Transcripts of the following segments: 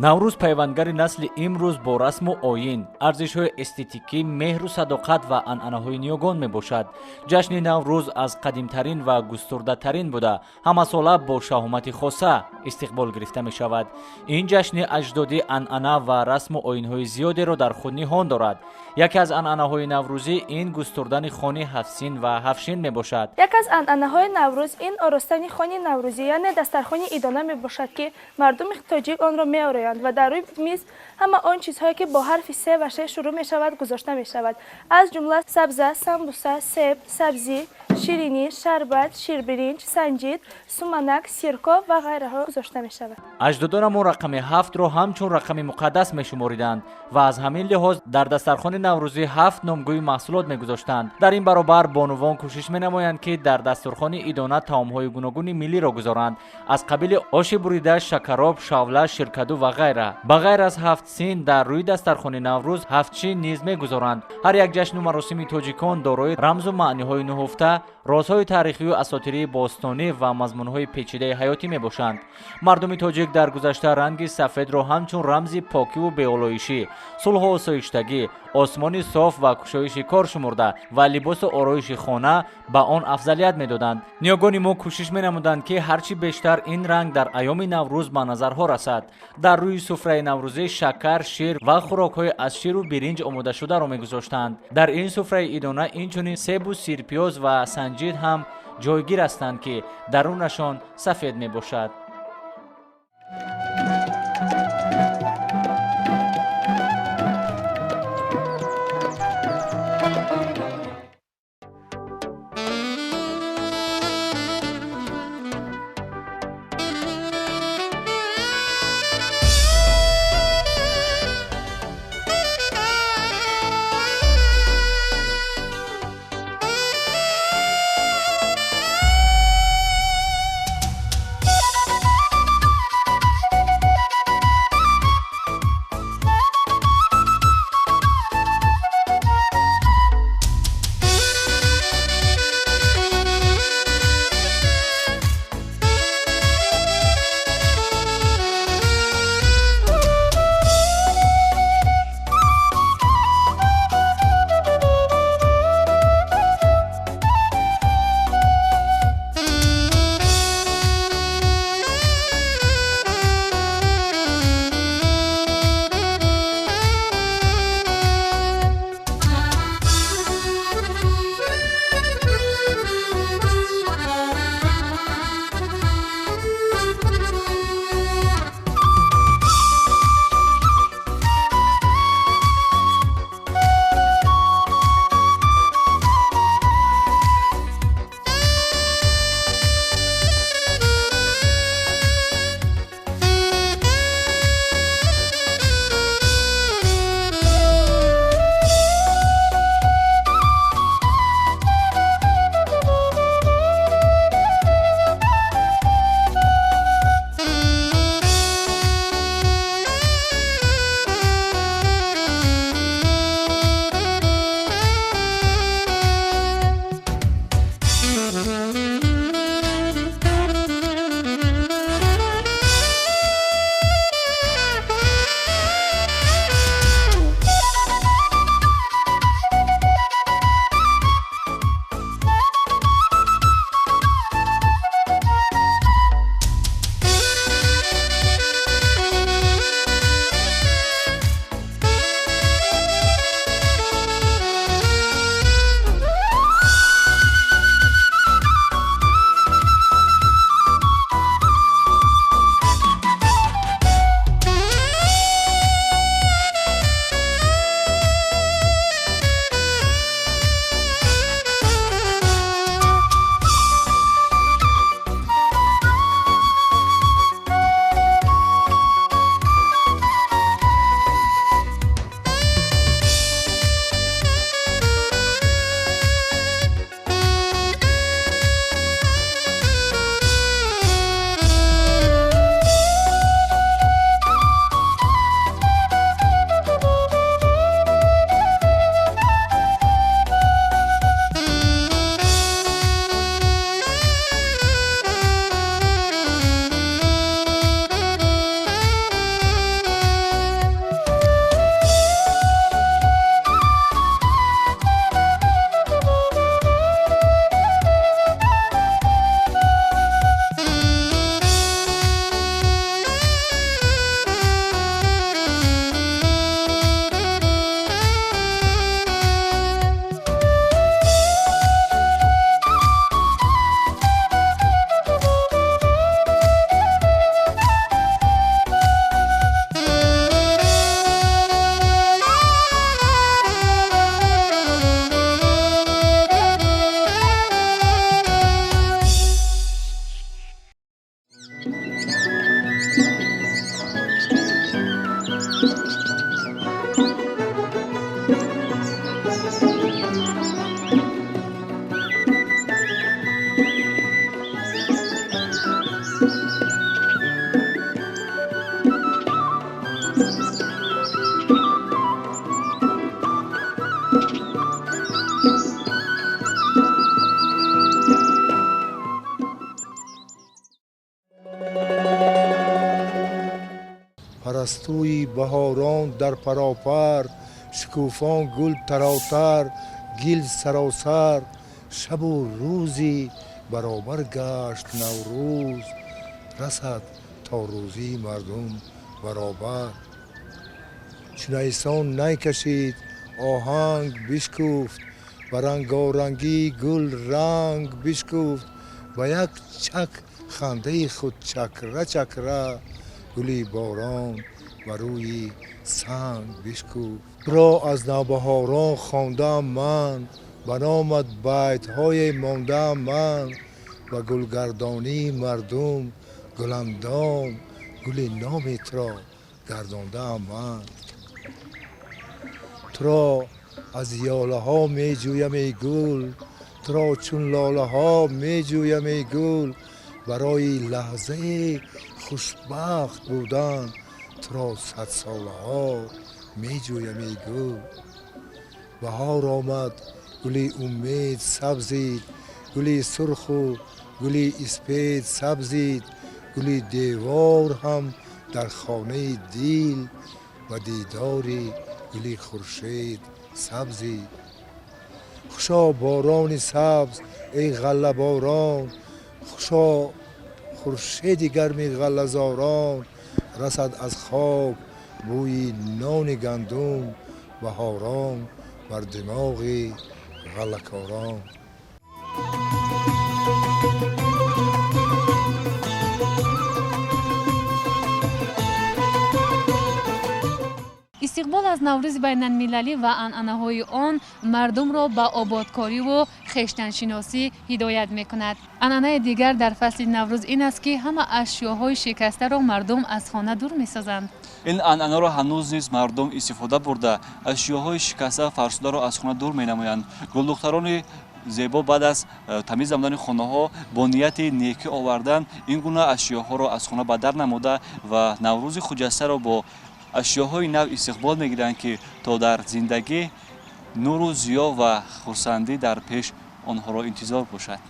Наврӯз пайвандгари насли имрӯз бо расму оин, арзишҳои эстетикӣ, меҳру садоқат ва анъанаҳои ниёгон мебошад. Ҷашни Наврӯз аз қадимтарин ва густурдатарин буда, ҳамасола бо шаҳомати хоса истиқбол гирифта мешавад. Ин ҷашни аҷдодӣ анъана ва расму оинҳои зиёдеро дар худ ниҳон дорад. Яке аз анъанаҳои наврӯзӣ ин густурдани хони ҳафтсин ва ҳафтшин мебошад. Яке аз анъанаҳои Наврӯз ин оростани хони наврӯзӣ, яъне дастархони идона мебошад, ки мардуми тоҷик онро меороянд ва дар рӯи миз ҳама он чизҳое, ки бо ҳарфи се ва ше шурӯъ мешавад, гузошта мешавад, аз ҷумла сабза, самбуса, себ, сабзӣ, ширинӣ, шарбат, ширбиринҷ, санҷид, суманак, сирко ва ғайраҳо гузошта мешавад. Аҷдодонамон рақами ҳафтро ҳамчун рақами муқаддас мешумориданд ва аз ҳамин лиҳоз дар дастархони наврӯзӣ ҳафт номгӯи маҳсулот мегузоштанд. Дар ин баробар бонувон кӯшиш менамоянд, ки дар дастурхони идона таомҳои гуногуни миллиро гузоранд, аз қабили оши бурида, шакароб, шавла, ширкаду ва ғайра. Ба ғайр аз ҳафт син, дар рӯи дастархони Наврӯз ҳафт чин низ мегузоранд. Ҳар як ҷашну маросими тоҷикон дорои рамзу маъниҳои нуҳуфта, розҳои таърихию асотирии бостонӣ ва мазмунҳои печидаи ҳаётӣ мебошанд. Мардуми тоҷик дар гузашта ранги сафедро ҳамчун рамзи покиву беолоишӣ, сулҳу осоиштагӣ, осмони соф ва кушоиши кор шумурда ва либосу ороиши хона ба он афзалият медоданд. Ниёгони мо кӯшиш менамуданд, ки ҳар чӣ бештар ин ранг дар айёми Наврӯз ба назарҳо расад. Дар рӯи суфраи наврӯзӣ шакар, шир ва хӯрокҳои аз ширу биринҷ омодашударо мегузоштанд. Дар ин суфраи идона инчунин себу сирпиёз ва санҷид ҳам ҷойгир ҳастанд, ки дарунашон сафед мебошад. Парастӯи баҳорон дар паропар, шукуфон гул таротар, гил саросар. Шабу рӯзӣ баробар гашт Наврӯз, расад то рӯзии мардум баробар. Чу найсон найкашид, оҳанг бишкуфт, ба рангорангии гул ранг бишкуфт. Ба як чак хандаи худ чакра чакра, гули борон ба рӯи санг бишкуфт. Туро аз навбаҳорон хондаам ман, ба номат байтҳое мондаам ман. Ба гулгардонии мардум гуландом, гули номи туро гардондаам ман. Туро аз ёлаҳо меҷӯям, эй гул, туро чун лолаҳо меҷӯям, эй гул. Барои лаҳзаи хушбахт будан туро садсолаҳо меҷӯям, эй гул. Баҳор омад, гули умед сабзид, гули сурху гули испед сабзид. Гули девор ҳам дар хонаи дил ба дидори гули хуршед сабзид. Хушо борони сабз, эй ғаллаборон, хушо хуршеди гарми ғаллазорон. Расад аз хок бӯи нони гандум, баҳорон бар димоғи ғаллакорон. Истиқбол аз Наврӯзи байналмилалӣ ва анъанаҳои он мардумро ба ободкориву хештаншиносӣ ҳидоят мекунад. Анъанаи дигар дар фасли Наврӯз ин аст, ки ҳама ашёҳои шикастаро мардум аз хона дур месозанд. Ин анъанаро ҳанӯз низ мардум истифода бурда, ашёҳои шикаста ва фарсударо аз хона дур менамоянд. Гулдухтарони зебо баъд аз тамиз намудани хонаҳо бо нияти некӣ овардан ин гуна ашёҳоро аз хона ба дар намуда ва Наврӯзи хуҷастаро бо ашёҳои нав истиқбол мегиранд, ки то дар зиндагӣ нуру зиё ва хурсандӣ дар пеш онҳоро интизор бошад.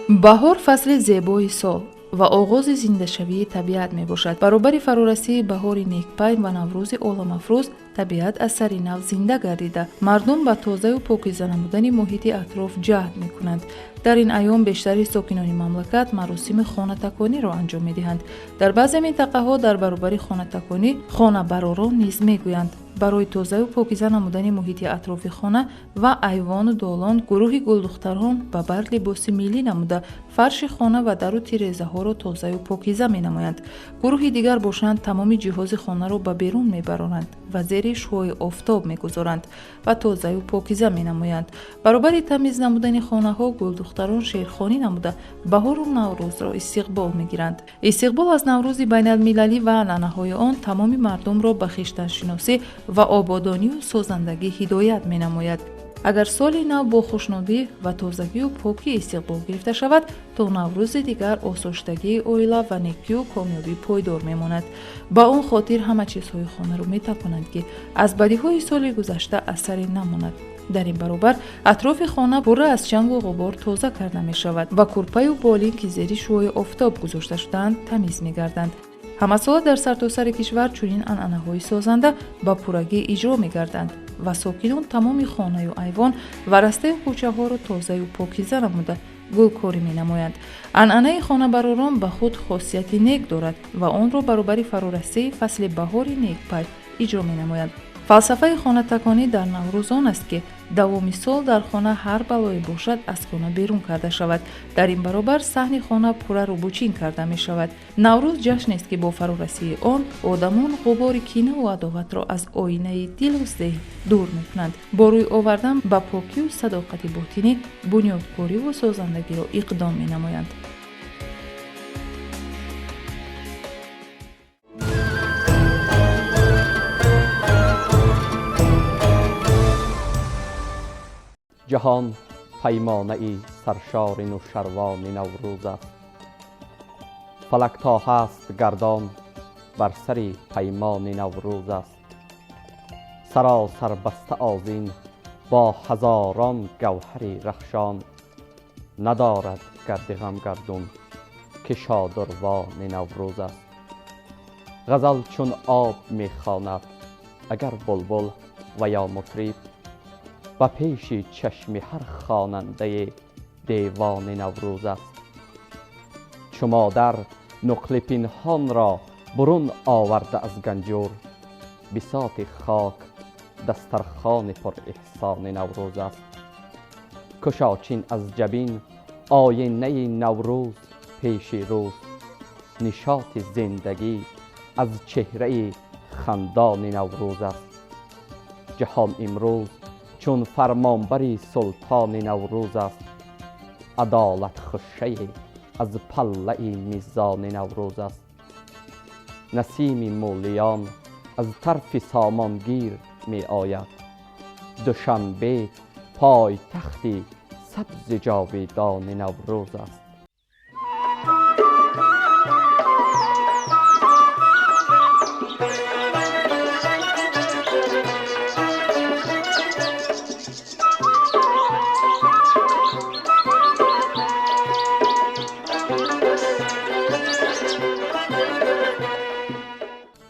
Баҳор фасли зебои сол ва оғози зиндашавии табиат мебошад. Баробари фарорасии баҳори некпай ва Наврӯзи оламафрӯз, табиат аз сари нав зинда гардида, мардум ба тозаю покиза намудани муҳити атроф ҷаҳд мекунанд. Дар ин айём бештари сокинони мамлакат маросими хонатакониро анҷом медиҳанд. Дар баъзе минтақаҳо дар баробари хонатаконӣ хонабаророн низ мегӯянд. Барои тозаю покиза намудани муҳити атрофи хона ва айвону долон гурӯҳи гулдухтарон ба бар либоси миллӣ намуда, фарши хона ва дару тирезаҳоро тозаю покиза менамоянд. Гурӯҳи дигар бошанд, тамоми ҷиҳози хонаро ба берун мебаронанд ва зери шуои офтоб мегузоранд ва тозаю покиза менамоянд. Баробари тамиз намудани хонаҳо гулдухтарон шеърхонӣ намуда, баҳору Наврӯзро истиқбол мегиранд. Истиқбол аз Наврӯзи байналмилалӣ ва анъанаҳои он тамоми мардумро ба хештаншиносӣ ва ободонию созандагӣ ҳидоят менамояд. Агар соли нав бо хушнудӣ ва тозагию покӣ истиқбол гирифта шавад, то Наврӯзи дигар осоштагии оила ва некию комёбӣ пойдор мемонад. Ба он хотир ҳама чизҳои хонаро метапонанд, ки аз бадиҳои соли гузашта асаре намонад. Дар ин баробар атрофи хона пурра аз чангу ғубор тоза карда мешавад ва курпаю болин, ки зери шуои офтоб гузошта шудаанд, тамиз мегарданд. Ҳамасола дар сартосари кишвар чунин анъанаҳои созанда ба пуррагӣ иҷро мегарданд ва сокинон тамоми хонаю айвон ва растаю кӯчаҳоро тозаю покиза намуда, гулкорӣ менамоянд. Анъанаи хонабаророн ба худ хосияти нек дорад ва онро баробари фарорасии фасли баҳори некпай иҷро менамоянд. Фалсафаи хонатаконӣ дар Наврӯз он аст, ки давоми сол дар хона ҳар балое бошад, аз хона берун карда шавад. Дар ин баробар саҳни хона пурра рӯбучин карда мешавад. Наврӯз ҷашнест, ки бо фарорасии он одамон ғубори кинаву адоватро аз оинаи дилу зеҳн дур мекунанд, бо рӯй овардан ба покию садоқати ботинӣ бунёдкориву созандагиро иқдом менамоянд. Ҷаҳон паймонаи саршори нушарвони Наврӯз аст. Фалак то ҳаст гардон бар сари паймони Наврӯз аст. Саросар баста озин бо ҳазорон гавҳари рахшон, надорад гарди ғам гардун, ки шодурвони Наврӯз аст. Ғазал чун об мехонад агар булбул ва ё мутриб, ба пеши чашми ҳар хонандаи девони Наврӯз аст. Чу модар нуқли пинҳонро бурун оварда аз ганҷур, бисоти хок дастархони пурэҳсони Наврӯз аст. Кушочин аз ҷабин оинаи Наврӯз пеши рӯз, нишоти зиндагӣ аз чеҳраи хандони Наврӯз аст. Ҷаҳон имрӯз чун фармонбари султони Наврӯз аст. Адолат хушае аз паллаи мизони Наврӯз аст. Насими мӯлиён аз тарфи сомонгир меояд. Душанбе пойтахти сабзи ҷовидони Наврӯз аст.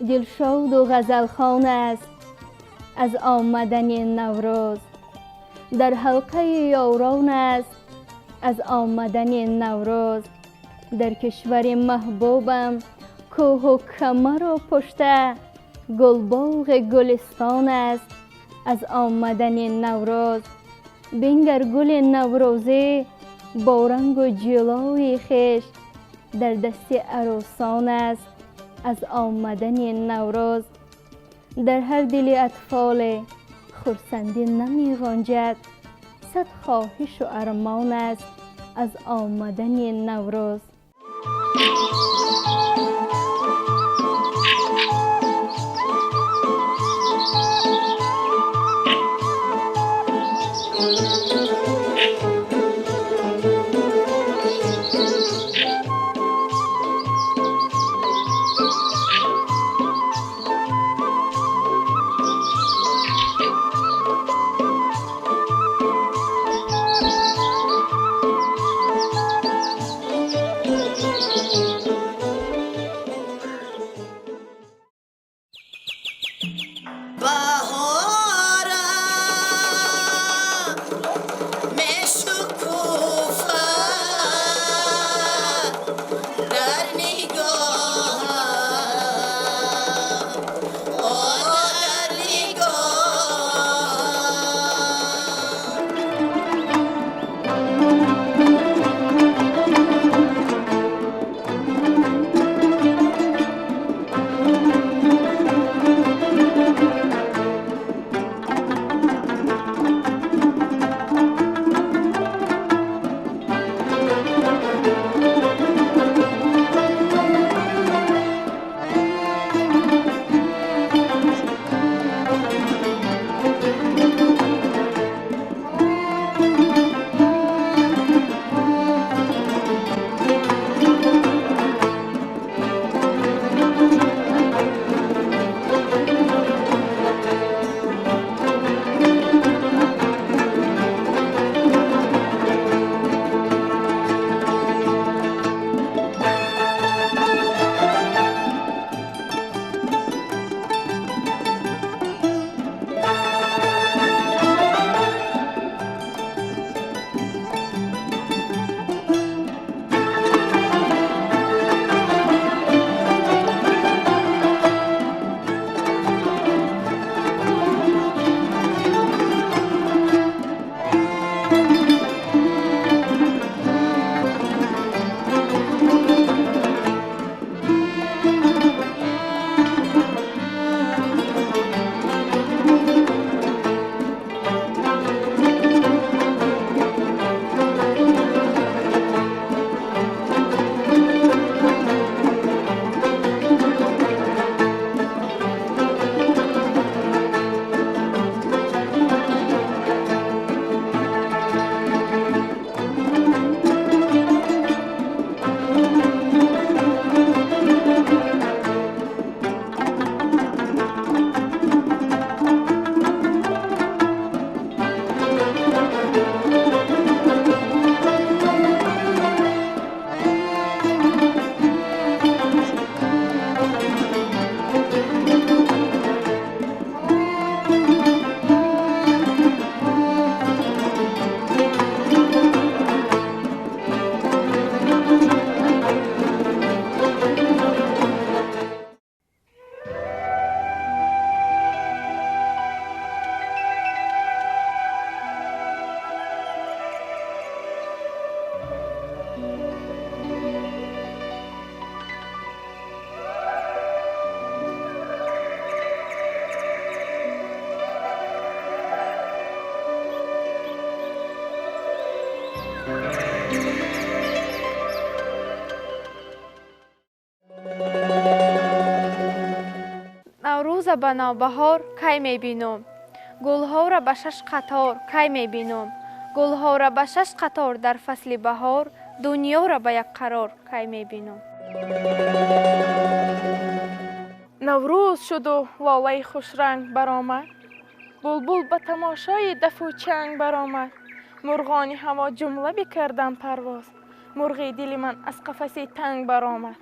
Дилшоду ғазалхон аст аз омадани Наврӯз, дар ҳалқаи ёрон аст аз омадани Наврӯз. Дар кишвари маҳбубам кӯҳу камару пушта, гулбоғи гулистон аст аз омадани Наврӯз. Бингар гули наврӯзӣ бо рангу ҷилои хеш, дар дасти арӯсон аст аз омадани Наврӯз. Дар ҳар дили атфоле хурсандӣ намеғонҷад, сад хоҳишу армон аст аз омадани Наврӯз. Наврӯза ба навбаҳор кай мебинум? Гулҳоро ба шаш қатор кай мебинум? Гулҳоро ба шаш қатор дар фасли баҳор, дунёро ба як қарор кай мебинум? Наврӯз шуду лолаи хушранг баромад, булбул ба тамошои дафу чанг баромад. Мурғони ҳаво ҷумла бикарданд парвоз, мурғи дили ман аз қафаси танг баромад.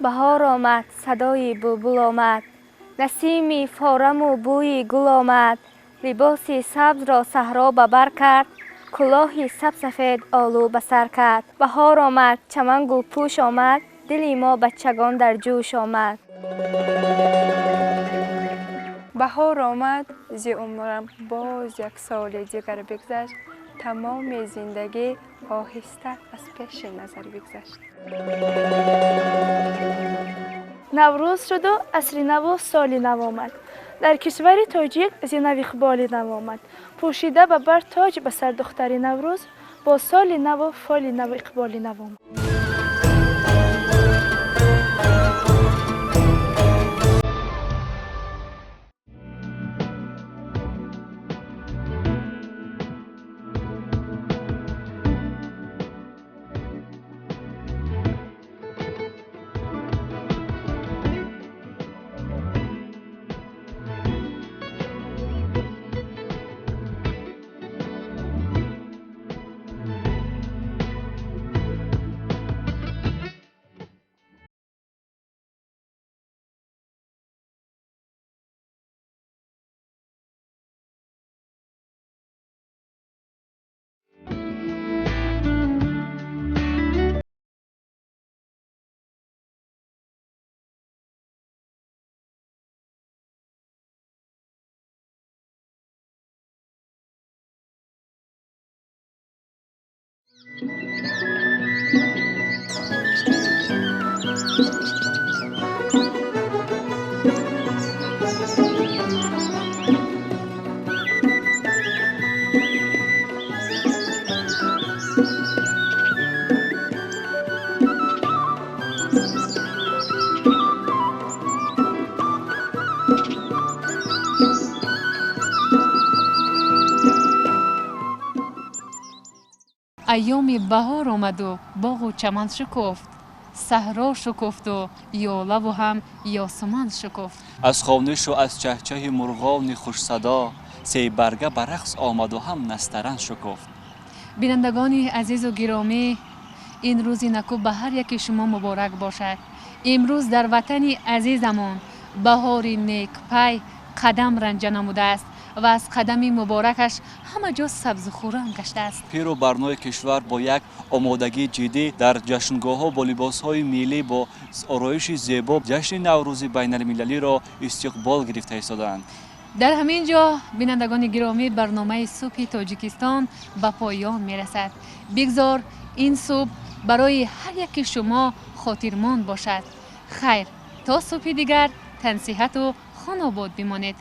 Баҳор омад, садои булбул омад, насими фораму бӯи гул омад. Либоси сабзро саҳро ба бар кард, кӯлоҳи сабсафед олу ба сар кард. Баҳор омад, чаман гулпӯш омад, дили мо бачагон дар ҷӯш омад. Баҳор омад, зи умрам боз як соли дигар бигзашт, тамоми зиндагӣ оҳиста аз пеши назар бигзашт. Наврӯз шуду асри наву соли нав омад, дар кишвари тоҷик зи нав иқболи нав омад. Пӯшида ба бар тоҷ ба сар духтари Наврӯз, бо соли наву фоли наву иқболи нав омад. Айёми баҳор омаду боғу чаман шукуфт, саҳро шукуфту ёлаву ҳам ёсуман шукуфт. Аз хонишу аз чаҳчаҳи мурғони хушсадо, себарга ба рақс омаду ҳам настаран шукуфт. Бинандагони азизу гиромӣ, ин рӯзи наку ба ҳар яки шумо муборак бошад. Имрӯз дар ватани азизамон баҳори некпай қадам ранҷа намудааст ва аз қадами муборакаш ҳама ҷо сабзу хуррам гаштааст. Пиру барнои кишвар бо як омодагии ҷиддӣ дар ҷашнгоҳҳо бо либосҳои миллӣ, бо ороиши зебо ҷашни Наврӯзи байналмилалиро истиқбол гирифта истодаанд. Дар ҳамин ҷо, бинандагони гиромӣ, барномаи Субҳи Тоҷикистон ба поён мерасад. Бигзор ин субҳ барои ҳар яки шумо хотирмон бошад. Хайр, то субҳи дигар тансиҳату хонобод бимонед.